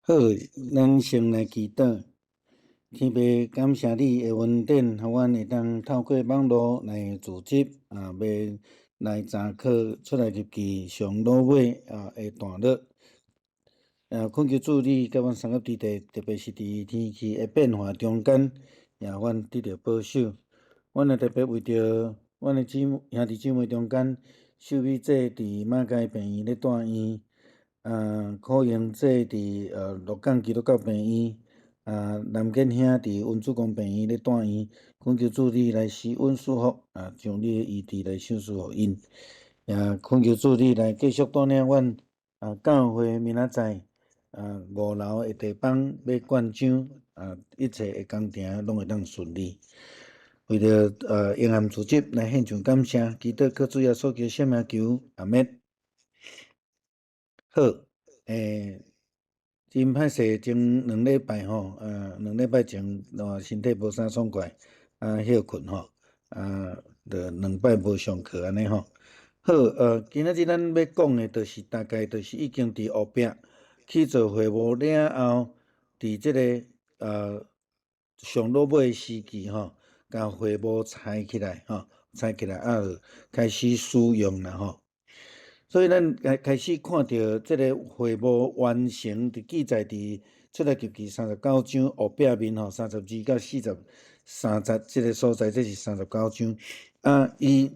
好，咱先來祈禱。天父，感謝你的恩典，予阮會當透過網路來組織啊，欲來查考出埃及記上落尾啊的段落。啊，懇求主你佮阮三合佇地，特別是佇天氣的變化中間，也予阮得著保守。阮也特別為著阮的姊妹兄弟姊妹中間，秀美姐佇馬偕病院咧住院。啊，可英姐佇鹿港基督教病院，啊，南建兄佇溫主公病院咧住院，懇求主你來施恩賜福，啊，將你的醫治來賞賜予𪜶，也懇求主你來繼續帶領阮啊，教會明仔載啊五樓的地方欲灌漿，啊，一切的工程攏會當順利。為著嬰孩組織來獻上感謝，祈禱靠主耶穌基督聖名求，阿們。好，真歹勢，前兩禮拜吼，兩禮拜前，身體無啥爽快，啊，歇睏吼，啊，就兩擺無上課按呢吼。好，今仔日咱欲講的，就是大概就是已經佇後壁去做會幕了後，佇這个上落尾時期吼，共會幕拆起來吼，拆起來啊，就開始使用啦吼。所以咱開開始看著這个會幕完成，佇記載佇出埃及記三十九章後壁面吼，32到43節這个所在，這是三十九章。啊，伊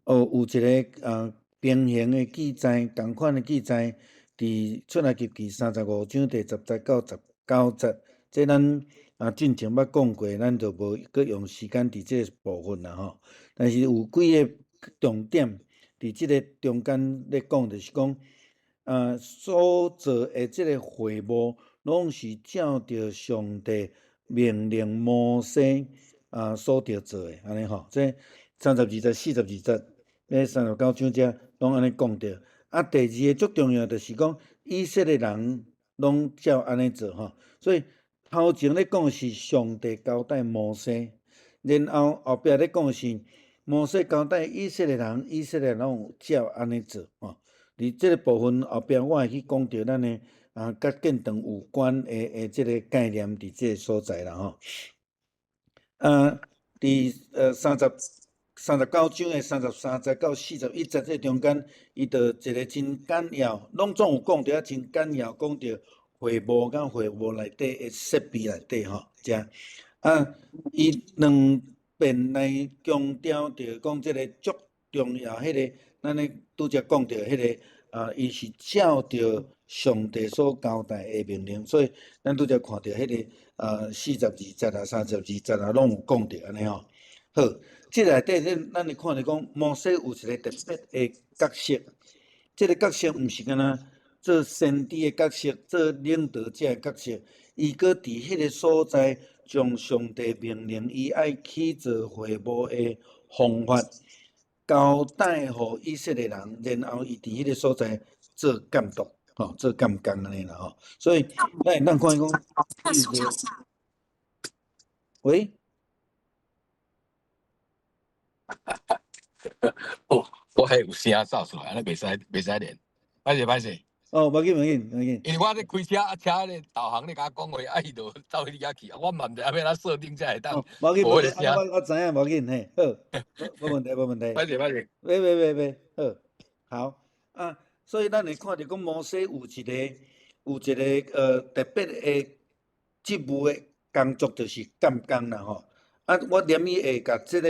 哦有一个啊平行的記載，仝款的記載，佇出埃及記三十五章第10節到19節，這咱啊進前捌講過，咱就無閣用時間佇這个部分啦吼。但是有幾个重點。佇這个中間咧講，就是講，啊，所做的這个會幕，攏是照著上帝命令摩西啊所著做的，按呢吼。這32節、42節，咧三十九章遮攏按呢講著。啊，第二个足重要就是講，以色列人攏照按呢做吼。所以頭前咧講是上帝交代摩西，然後後壁咧講是摩西交代以色列人，以色列人攏有照按呢做吼。佇這个部分後壁，我會去講著咱的啊，佮建堂有關的這个概念佇這个所在啦吼。啊，佇39章的33節到41節這中間，伊就一个真簡要，攏總有講著啊，真簡要講著會幕佮會幕內底的設備內底吼，遮啊，伊兩遍來強調著講這个足重要，彼个咱咧拄才講著彼个啊，伊是照著上帝所交代的命令，所以咱拄才看著彼个啊42節啊、32節啊，攏有講著按呢吼。好，這內底咱咱會看著講，摩西有一个特別的角色，這个角色毋是干焦做先知的角色，做領導者的角色，伊閣佇彼个所在，將上帝命令伊愛去做會幕的方法交代予以色列人，然後伊佇彼个所在做監督，吼，做監工按呢啦吼。所以咱會當看講，喂？哦，我彼有聲走出來，按呢袂使袂使連，歹勢歹勢。哦，無要緊無要緊無要緊。因為我咧開車，啊車咧導航咧共我講話，啊伊就走去你遐去，我嘛毋知影欲按怎設定才會當。無要緊無要緊，我知影無要緊嘿，好，無問題無問題。歹勢歹勢。袂袂袂袂，好，好啊，所以咱會看著講摩西有一个特別的職務的工作，就是監工啦吼。啊，我連伊會共這个，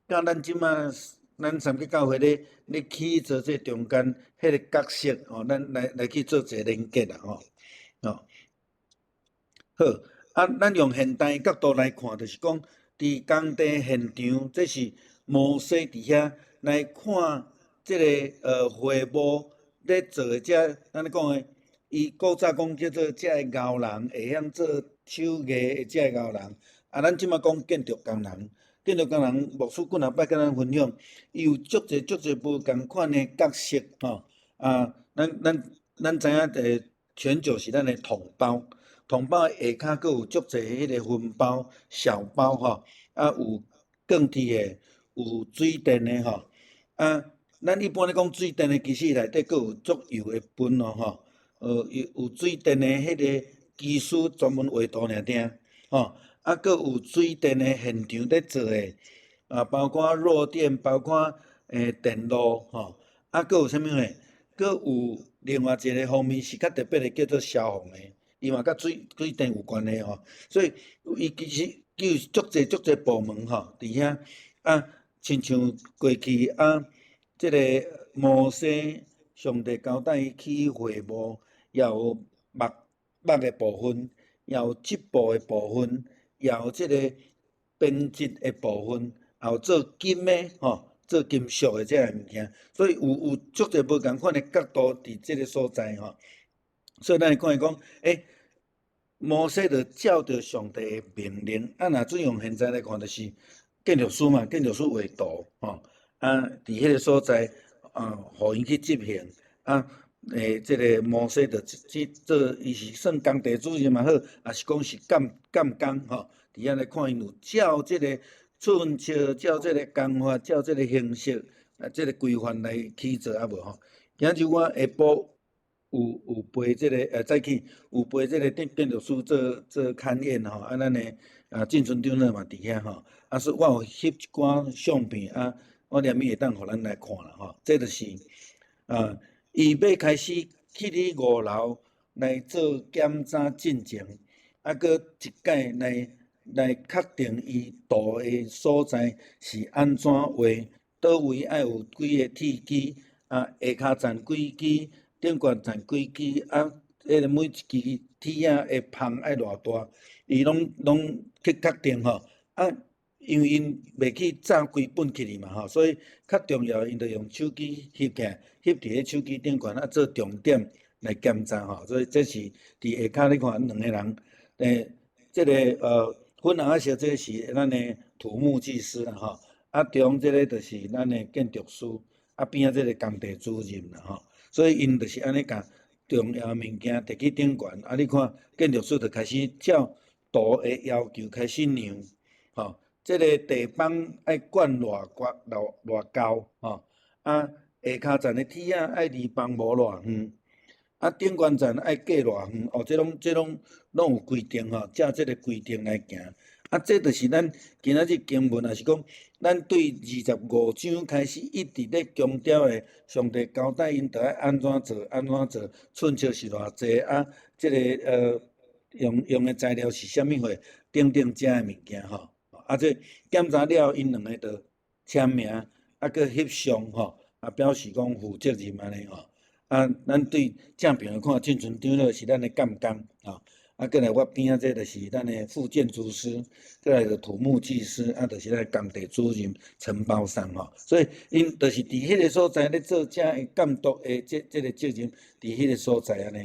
佮咱這馬咱三結教會咧去做這中間彼个角色吼，咱來去做一个連結啦吼，吼。好，啊，咱用現代角度來看，就是講佇工地現場，這是摩西佇遐來看這个會幕咧做的這，咱咧講的，伊古早講叫做這个𠢕人會曉做手藝的這个𠢕人，啊，咱這馬講建築工人。建築工人牧師幾若擺佮咱分享，伊有足濟足濟無仝款的角色吼。啊，咱知影，全球是咱的統包，統包下跤閣有足濟彼个分包、小包吼。啊，有鋼鐵的，有水電的吼。啊，咱一般咧講水電的，其實內底閣有足油的分咯吼。有水電的彼个技師專門畫圖爾爾，吼，啊，閣有水電的現場咧做的，啊，包括弱電，包括電路，吼，啊，閣有啥物貨？閣有另外一個方面是較特別的，叫做消防的，伊嘛佮水電有關係吼，所以伊其實有足濟足濟部門吼，佇遐啊，親像過去啊，這個摩西上帝交代伊起會幕，也有木的部分，也有織布的部分，也有這個編織的部分，也有做金的吼，做金屬的這个物件，所以有足濟無仝款的角度佇這个所在吼，所以咱會看見講，摩西就照著上帝的命令，啊，若準用現在來看，就是建築師嘛，建築師畫圖吼，啊，佇彼个所在啊，予𪜶去執行，啊，這个摩西就去做，伊是算工地主任嘛好，抑是講是監工吼，佇遐來看𪜶有照這个寸尺，照這个工法，照這个形式，啊，這个規範來去做啊無吼。今日我下晡有陪這个早起有陪這个建築師做勘驗吼，啊，咱的啊進村長老嘛佇遐吼，啊，所以我有翕一寡相片啊，我連伊會當予咱來看啦吼。這就是啊，伊欲開始去佇五樓來做檢查進前，啊，閣一擺來確定伊圖的所在是按怎畫，佗位愛有幾个鐵枝，啊，下跤層幾支，頂懸層幾支，啊，彼个每一支鐵仔的縫愛偌大，伊攏去確定吼。啊，因為𪜶袂去紮規本起去嘛吼，所以較重要，𪜶就用手機翕起來，翕佇咧手機頂懸啊做重點來檢查吼。所以這是佇下跤你看兩個人，這个粉紅仔色這是咱的土木技師啦吼，啊中這个就是咱的建築師，啊邊仔這个工地主任啦吼。所以𪜶就是按呢共重要物件提去頂懸，啊你看建築師就開始照圖的要求開始量，吼，這个地板愛灌偌高偌高吼，啊下跤層的鐵仔愛離房無偌遠，啊頂懸層愛隔偌遠，哦，這攏有規定吼，照這个規定來行。啊，這就是咱今仔日經文，也是講咱對25章開始一直咧強調的，上帝交代𪜶著愛按怎做，按怎做，寸尺是偌濟，啊，這个用的材料是啥物貨，等等這的物件吼。啊，這檢查了，𪜶兩个就簽名，啊，閣翕相吼，啊，表示講負責任按呢吼。啊，咱對正邊看，進村長老是咱的監工吼。啊，過來我邊仔這就是咱的副建築師，過來就土木技師，啊，就是咱的工地主任、承包商吼。所以𪜶就是佇彼个所在咧做這个監督的這个責任，佇彼个所在按呢。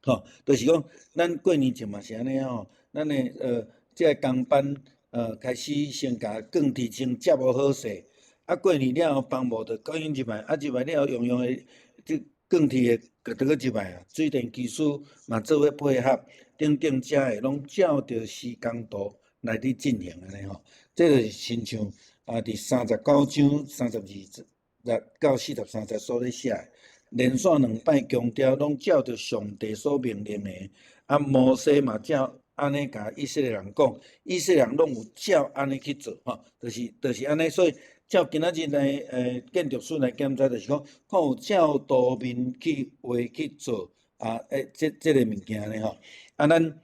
吼，就是講咱過年前嘛是按呢吼，咱的這个工班開始先共鋼鐵先接予好勢，啊過年了後房無就趕緊入來，啊入來了後樣樣的這鋼鐵的閣閣入來啊，水電技師嘛做伙配合，等等遮的攏照著施工圖來佇進行按呢吼。這就是親像啊，佇39章32節到43節所咧寫的，連續兩擺強調攏照著上帝所命令的，啊摩西嘛照按呢共以色列人講，以色列人攏有照按呢去做吼，就是按呢，所以照今仔日來建築師來檢查，就是講看有照圖面去畫去做啊，這个物件呢吼。啊，咱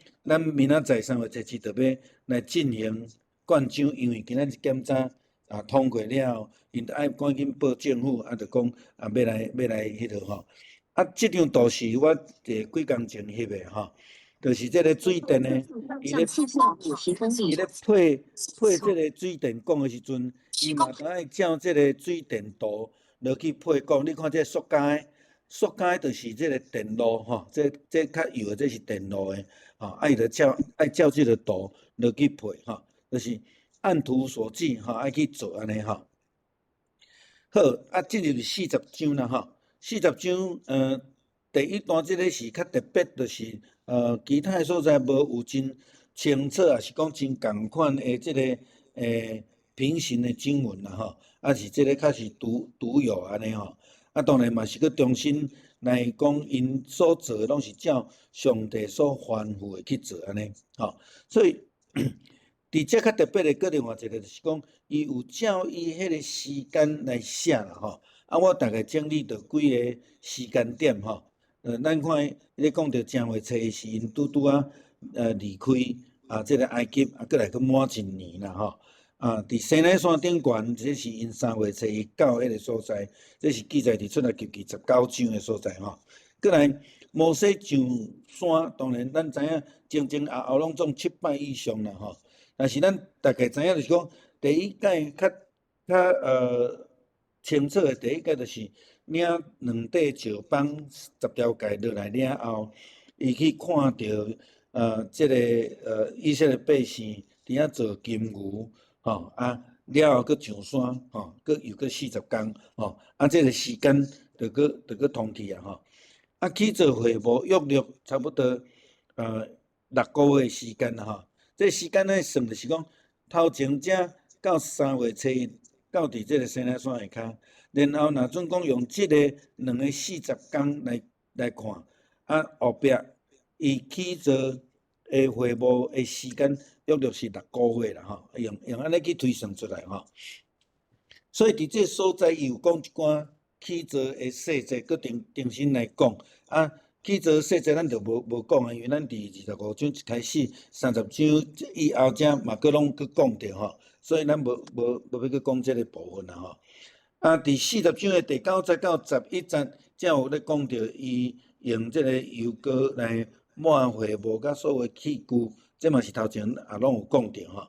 明仔載3月初七就欲來進行灌漿，因為今仔日檢查啊通過了後，𪜶著愛趕緊報政府，啊，就講啊欲來彼落吼。啊，這張圖是我佇幾工前翕的吼，就是這个水電的，伊咧配這个水電管的時陣，伊嘛著愛照這個水電圖落去配管。你看這塑膠的，塑膠的就是這个電路吼，這較幼的這是電路的，吼，啊伊就照愛照這个圖落去配吼，就是按圖索驥吼，愛去做按呢吼。好，啊，進入四十章啦吼，四十章，第一段這个是較特別，就是其他的所在無有真清楚，抑是講真仝款的這个平行的經文啦吼，啊是這个較是獨有按呢吼，啊當然嘛是閣重新來來講，𪜶所做的攏是照上帝所吩咐的去做按呢，吼。所以佇遮較特別的，閣另外一個就是講，伊有照伊彼個時間來寫啦，吼。啊，我大概整理著幾個時間點，吼。咱看咧講著正月初一是𪜶拄拄仔離開啊，這個埃及啊，閣來閣滿一年啦，吼。啊，佇西奈山頂懸，這是𪜶3月初一到彼個所在，這是記載佇出埃及記19章的所在，吼。閣來摩西上山，當然咱知影前前後後攏總七擺以上啦，吼。但是咱大概知影就是講，第一擺較較清楚的第一擺就是領兩塊石板十條誡落來了後，伊去看著這个以色列百姓佇遐做金牛，吼啊了後閣上山，吼，閣又閣40工，吼啊這个時間就閣通去啊，吼。啊起做會幕約略差不多6個月時間啦，吼。這時間來算就是講頭前遮到3月初一到佇這个西奈山下跤，然後若準講用這个兩个40工來看，啊後壁伊起做的會幕的時間約略是六個月啦，吼，用按呢去推算出來吼。所以佇這个所在，伊有講一寡起做的細節，閣重重新來講。啊，起做細節咱就無講啊，因為咱佇25章一開始，30章以後遮嘛閣攏閣講著吼，所以咱無欲閣講這个部分啦吼。啊，佇40章的第九節到11節，才有咧講著伊用這个油膏來抹會幕佮所有器具，這嘛是頭前也攏有講著吼。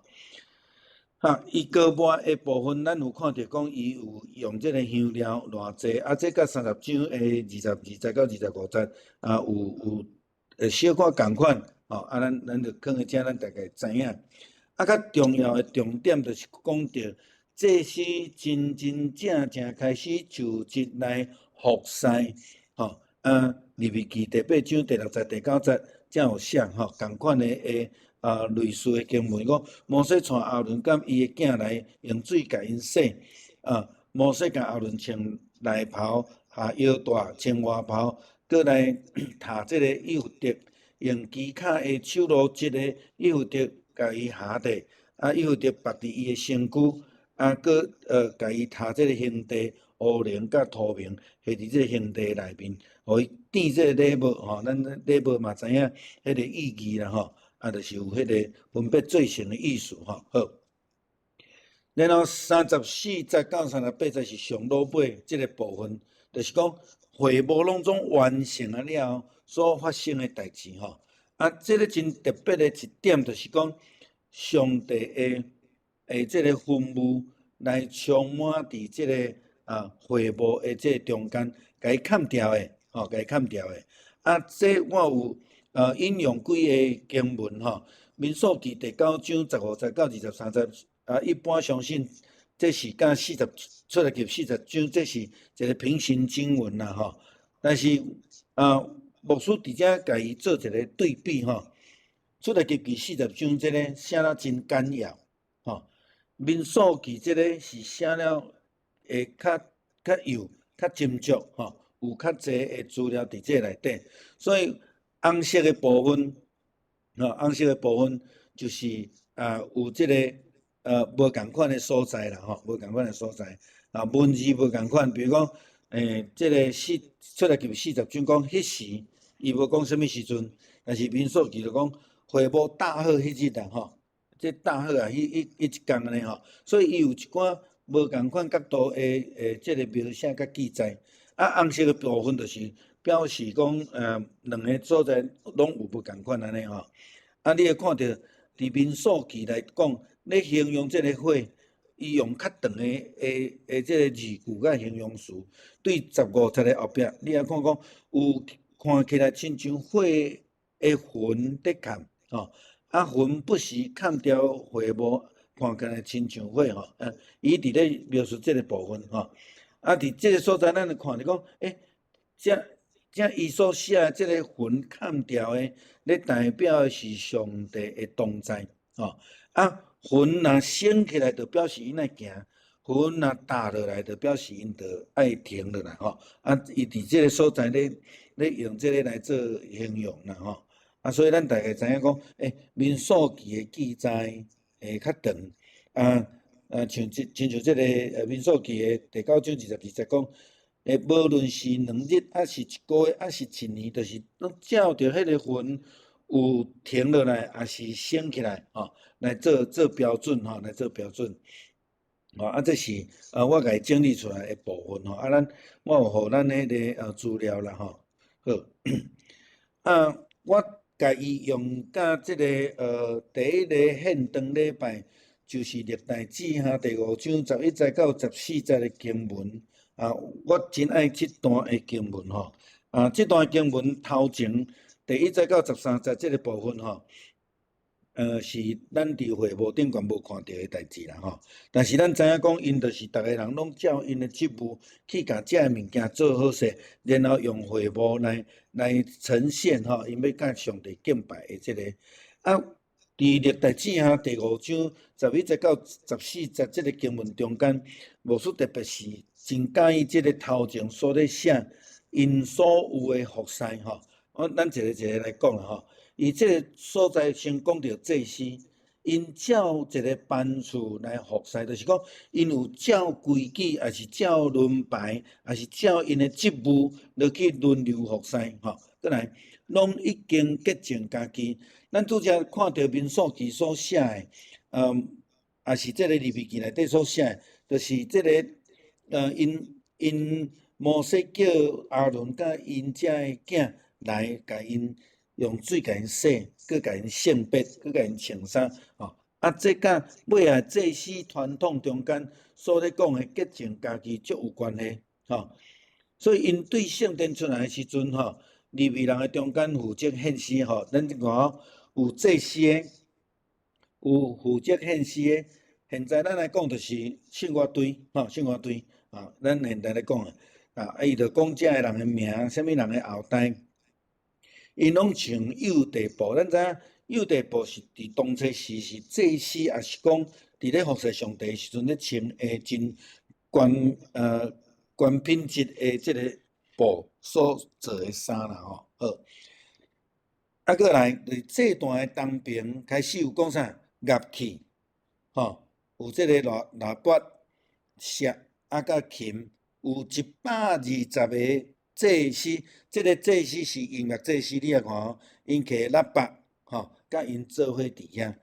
哈，伊膏抹的部分，咱有看著講伊有用這个香料偌濟，啊，這佮30章的22節到25節啊，有小可仝款，吼，啊，咱就囥佇遮，咱大概知影。啊，較重要的重點就是講著，祭司真真正正開始就職來服侍，吼，啊，利未記第八章第六節、第九節才有寫吼，仝款的類似的經文講，摩西帶亞倫佮伊的囝來用水共𪜶洗，啊，摩西共亞倫穿內袍、下腰帶、穿外袍，閣來疊這个以弗得，用機巧的手路織的以弗得，共伊縖著，啊，以弗得縛佇伊的身軀，啊，閣共伊疊這个兄弟烏靈佮塗明，下佇這个兄弟內面，予伊戴這个禮帽吼，咱禮帽嘛知影彼个意義啦吼。啊，就是有彼个分別罪性的意思吼。好，然後34節到38節是上落尾這个部分，就是講會幕攏總完成啊了後所發生的代誌吼。啊，這个真特別的一點就是講，上帝的這个雲霧來充滿佇這个會幕的這个中間，共伊崁牢的，吼，共伊崁牢的。啊，這我有引用幾个經文吼，民數記第九章15節到23節，啊，一般相信這是佮四十出埃及40章，這是一个平行經文啦吼。但是啊，牧師佇遮共伊做一个對比吼，出埃及記四十章這个寫了真簡要，吼，民數記這个是寫了會較較幼、較斟酌吼，有較濟的資料佇這內底，所以紅色的部分，吼，紅色的部分就是啊，有這个無仝款的所在啦，吼，無仝款的所在，啊，文字無仝款，比如講，這个四出埃及40章講彼時，伊無講啥物時陣，但是民數記就講會幕搭好彼日啦，吼，這搭好啊，彼一工按呢吼，所以伊有一寡無仝款角度的這个描寫佮記載，啊，紅色的部分就是表示講，兩个所在攏有無仝款按呢吼。啊，你會看著佇民數記來講，咧形容這个火，伊用較長的這个字句佮形容詞，對15節的後壁，你也看講有看起來親像火的雲佇崁，吼，啊雲不時崁牢會幕，看起來親像火吼，伊佇咧描述這个部分吼。啊，佇這个所在，咱就看著講，欸，這伊所寫的這个雲崁牢的，咧代表的是上帝的同在，吼。啊，雲若升起來，就表示𪜶愛行；雲若焦落來，就表示𪜶就愛停落來吼。啊，伊佇這个所在咧用這个來做形容啦吼。啊，所以咱大概知影講，民數記的記載會較長，啊，親像這个民數記的第九章22節講，無論是2日，抑是一个月，抑是一年，就是攏照著彼个雲有停落來，抑是升起來，吼，來做標準，吼，來做標準。吼，啊，這是我共伊整理出來的部分吼，啊，我有予咱彼个資料啦吼，好，啊，我共伊用佮這个第一个獻堂禮拜，就是歷代志下第五章11節到14節的經文，啊，我真愛這段的經文吼，啊，這段經文頭前第1節到13節這个部分吼，是咱佇會幕頂懸無看著的代誌啦吼。但是咱知影講，𪜶就是逐个人攏照𪜶的職務去共這个物件做好勢，然後用會幕來呈現吼，𪜶欲佮上帝敬拜的這个。啊，佇歷代志下第五章11節到14節這个經文中間，牧師特別是真佮意這个頭前所咧寫𪜶所有的服侍吼。我咱一个一个來講啦吼。伊這个所在先講著祭司，𪜶照一个班次來服侍，就是講𪜶有照規矩，抑是照輪排，抑是照𪜶的職務落去輪流服侍吼。閣來，攏已經潔淨家己。咱拄才看著民數記所寫的，抑是這个利未記內底所寫的，就是這个，𪜶摩西叫亞倫佮𪜶遮的囝來共𪜶用水共𪜶洗，閣共𪜶聖別，閣共𪜶穿衫，吼。啊，這佮尾仔祭司傳統中間所咧講的潔淨家己足有關係，吼。所以𪜶對聖殿出來的時陣，吼，利未人的中間負責獻祭，吼，咱看吼，有祭司的，有負責獻祭的。現在咱來講就是聖樂隊，吼，聖樂隊，啊，咱現在來講的，啊，伊就講這个人的名，啥物人的後代。𪜶攏穿幼弟布，咱知影幼弟布是佇當初時是祭司，抑是講佇咧服侍上帝的時陣咧穿的真懸品質的這个布所做的衫啦吼。好，啊，閣來佇祭壇的東邊開始有講啥樂器，吼，有這个喇叭、瑟啊，佮琴，有120個祭司，這个祭司是音樂祭司，你也看吼，𪜶提喇叭，吼，佮𪜶做伙佇遐。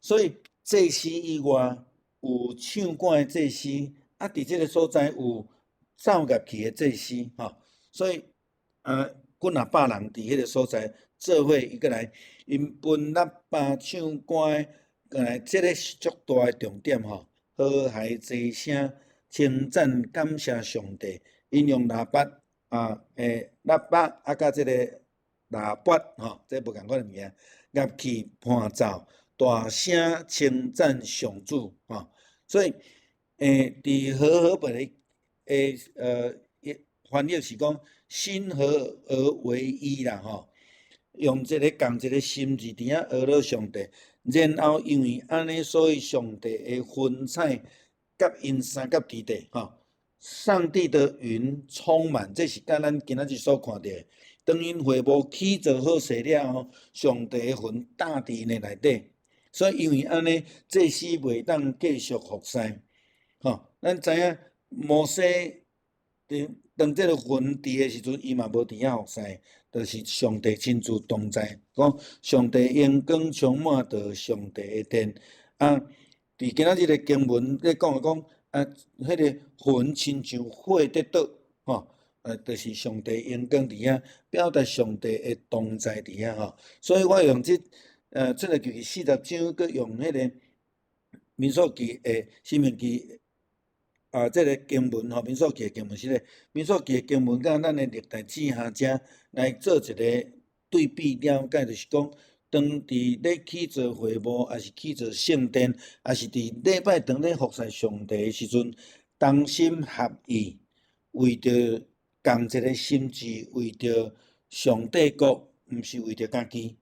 所以祭司以外，有唱歌的祭司，啊，佇這个所在有奏樂器的祭司，吼。所以，幾若百人佇彼个所在做伙，伊閣來，𪜶分喇叭唱歌的，閣來，這个是足大的重點吼。和諧齊聲稱讚感謝上帝，𪜶用喇叭。啊，喇叭啊，佮這个喇叭吼，這無仝款的物件，樂器伴奏，大聲稱讚上主吼。所以，佇和合本的翻譯是講心合而為一啦吼，用一个仝一个心志佇遐阿羅上帝，然後因為按呢，所以上帝的雲彩佮𪜶三佮佇底吼。上帝的雲充滿，這是佮咱今仔日所看著的。當𪜶會幕起做好勢了後，上帝的雲罩佇𪜶的內底，所以因為按呢，祭司袂當繼續服侍。吼，咱知影摩西佇當這个雲佇的時陣，伊嘛無佇遐服侍，就是上帝親自同在，講上帝榮光充滿著上帝的殿。啊，佇今仔日的經文咧講講。啊，彼个雲親像火佇倒，吼，就是上帝榮光佇遐，表達上帝的同在佇遐吼。所以我用這出埃及記40章，閣用彼个民數記的申命記啊，這个經文吼，民數記的經文是咧，民數記的經文佮咱的歷代志下遮來做一個對比了解，就是講，當佇咧起做會幕，抑是起做聖殿，抑是佇禮拜堂咧服侍上帝的時陣，同心合意，為著仝一个心志，為著上帝國，毋是為著家己，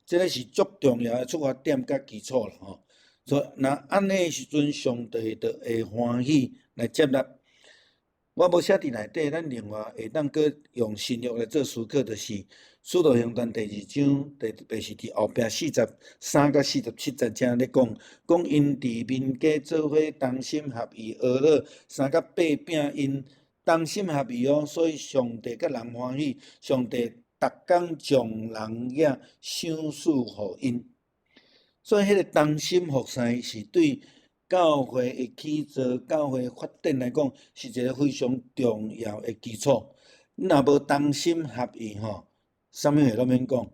這个是足重要的出發點佮基礎啦吼。所以若按呢時陣，上帝就會歡喜來接納。我無寫佇內底，咱另外會當閣用新約來做思考，就是《使徒行傳》第二章，特別是佇後壁43佮47節遮咧講，講𪜶佇民間做伙同心合意學了三甲八餅，𪜶同心合意哦，所以上帝佮人歡喜，上帝逐工將人仔賞賜予𪜶。所以，彼個同心服侍是對教會的起造、教會發展來講，是一個非常重要的基礎。你若無同心合意吼，啥物話攏免講，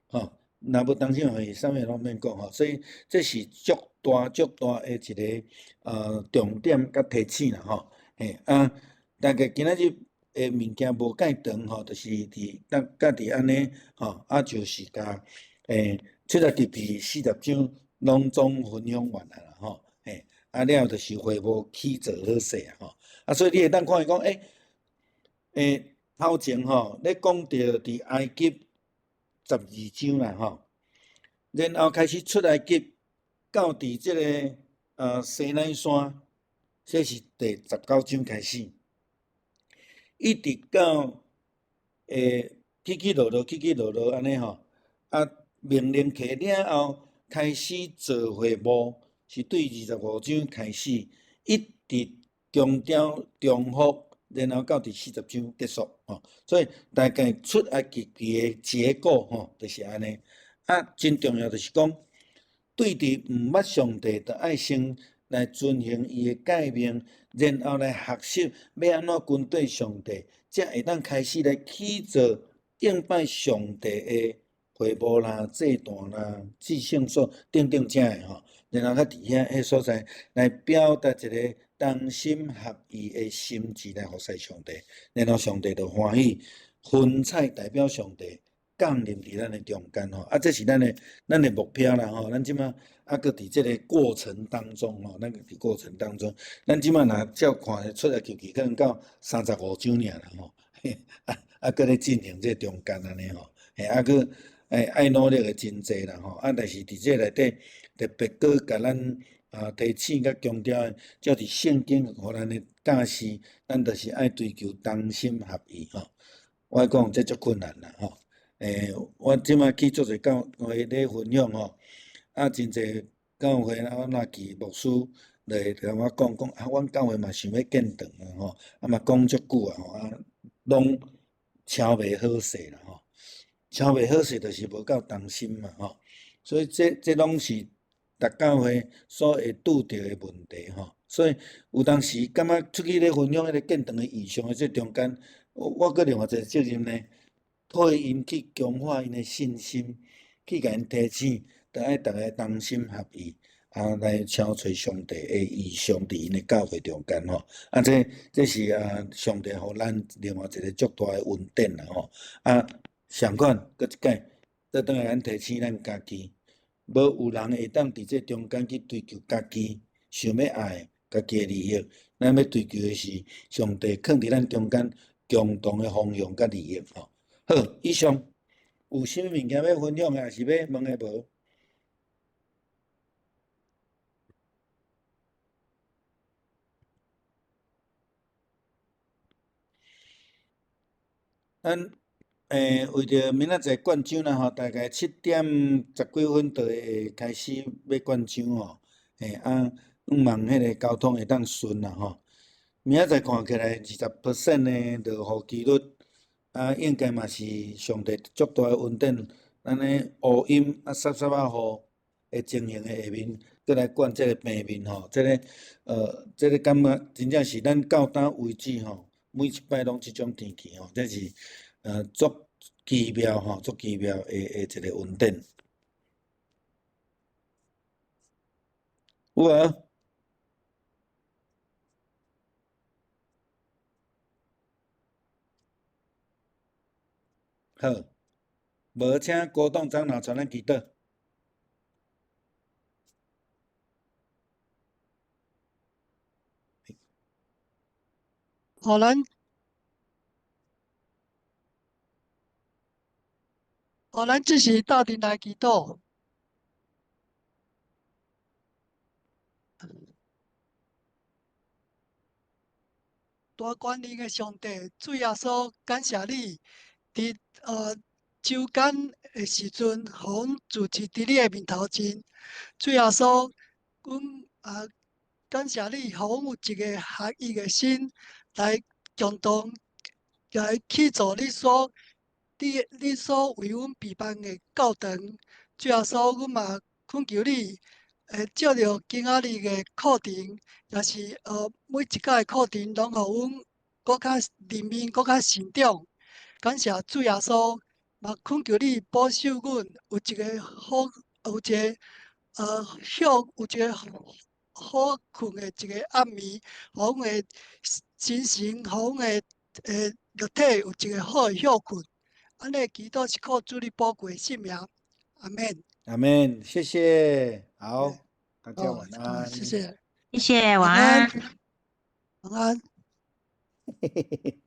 吼。若無同心合意，啥物話攏免講吼。所以，這是足大足大的一個重點佮提醒啦吼。嘿啊，大概今仔日的物件無蓋長吼，就是佇搭佮佇按呢吼，啊就是共出埃及記40章攏總分享完啊啦吼，嘿，啊了就是會幕起造好勢啊吼，啊所以你會當看伊講，頭前吼咧講著佇埃及12章啦吼，然後開始出埃及到佇這个西奈山，這是第19章開始，一直到起起落落，起起落落按呢吼，啊。命令起了後，開始造會幕，是對25章開始，一直強調重複，然後到第40章結束吼。所以大概出埃及記的結構吼，就是按呢。啊，真重要就是講，對佇毋捌上帝，就愛先來遵行伊的誡命，然後來學習欲按怎跟綴上帝，才會當開始來起造敬拜上帝的會幕啦、祭壇啦、至聖所等等遮的吼，然後閣佇遐彼所在來表達一个同心合意的心志來服侍上帝，然後上帝就歡喜，雲彩代表上帝降臨佇咱的中間吼，啊，這是咱的目標啦吼，咱這馬啊閣佇這个過程當中吼，咱佇過程當中，咱這馬若照看出埃及記，可能到35章爾啦吼，啊啊閣咧進行這中間按呢吼，嘿啊閣。愛努力的真濟啦吼，啊！但是佇這內底特別閣共咱提醒佮強調的，照佇聖經予咱的教示，咱就是愛追求同心合意吼。我講這足困難啦吼。我這馬去足濟教會咧分享吼，啊，真濟教會啊，我若去牧師就會共我講講啊，阮教會嘛想欲建堂啊吼，啊嘛講足久啊吼，啊，攏敲袂好勢啦吼。敲袂好勢，就是無夠同心嘛吼，所以這攏是逐教會所會拄著的問題吼。所以有當時感覺出去咧分享彼个建堂的異象的這中間，我閣另外一个責任呢，替𪜶去強化𪜶的信心，去共𪜶提醒，著愛逐家同心合意，啊來敲揣上帝的異象佇𪜶的教會中間吼。啊，這是啊上帝予咱另外一个足大的恩典啦吼。啊。相款，閣一擺，倒轉來咱提醒咱家己，無有人會當佇這中間去追求家己想欲愛家己的利益，咱欲追求的是上帝囥佇咱中間共同的方向佮利益吼。好，以上有啥物物件欲分享的，抑是欲問的無？咱為著明仔載灌漿啦吼，大概7點十幾分就會開始欲灌漿吼。啊，向望彼个交通會當順啦吼。明仔載看起來20% 的落雨幾率，啊，應該嘛是上帝足大的恩典，咱的烏陰啊澀澀仔雨的情形的下面，閣來灌這个平面吼，這个感覺真正是咱到今為止吼，每一擺攏這種天氣吼，這是足奇妙吼，足奇妙的一个恩典。有無？好，無請郭董長老帶咱祈禱。好，咱這時鬥陣來祈禱。大權能的上帝，主耶穌，感謝你，佇週間的時陣，予阮聚集佇你的面頭前。主耶穌，阮啊感謝你，予阮有一个合一的心，來共同來去做你所為阮備辦的教堂。主耶穌，阮嘛懇求你，會借著今仔日的課程，也是每一屆的課程，攏予阮閣較靈命，閣較成長。感謝主耶穌，嘛懇求你保守阮有一个好，有一個好睏的一个暗暝，予阮的精神，予阮的肉體有一個好的歇睏。按呢祈禱是靠主你寶貴聖名，阿們。阿們，謝謝，好，大家晚安。謝謝，謝謝，晚安。晚安。嘿嘿嘿。